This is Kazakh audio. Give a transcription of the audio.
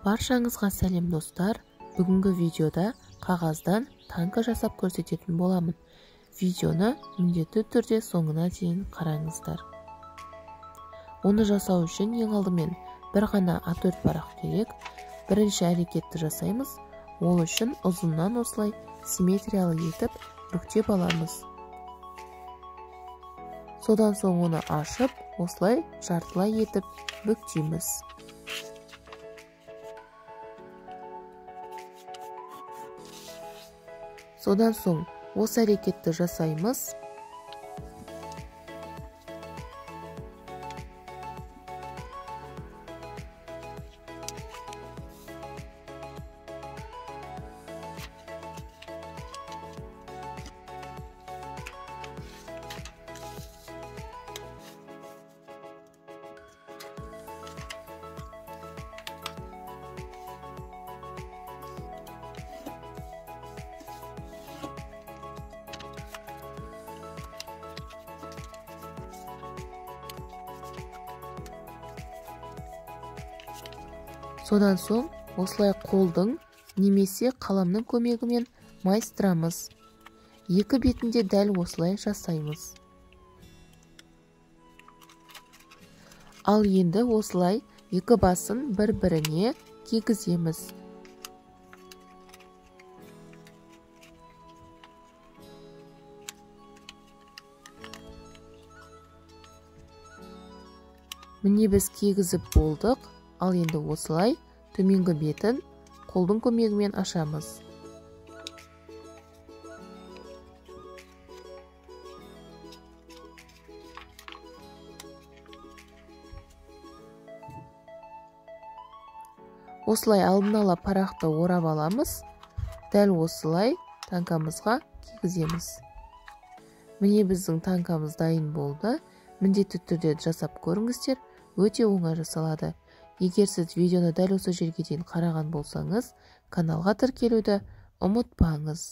Баршаңызға сәлем достар. Бүгінгі видеода қағаздан танка жасап көрсететін боламын. Видеоны міндетті түрде соңына дейін қараңыздар. Оны жасау үшін ең алдымен бір ғана А4 парақ керек. Бірінші әрекетті жасаймыз. Ол үшін ұзыннан осылай симметриялы етіп бүктеп аламыз. Содан соң оны ашып, осылай жартылай етіп бүктейміз. Содан соң осы әрекетті жасаймыз. Содан соң осылай қолдың немесе қаламның көмегімен майыстырамыз. Екі бетінде дәл осылай жасаймыз. Ал енді осылай екі басын бір-біріне кигіземіз. Міне біз кигізіп болдық. Ал енді осылай төменгі бетін қолдың көмегімен ашамыз. Осылай алдын ала парақты орап аламыз. Дәл осылай танкамызға кигіземіз. Міне біздің танкамыз дайын болды. Міндетті түрде жасап көріңіздер, өте оңай жасалады. Егер сіз видеоны дәл осы жерге дейін қараған болсаңыз, каналға тіркелуді ұмытпаңыз.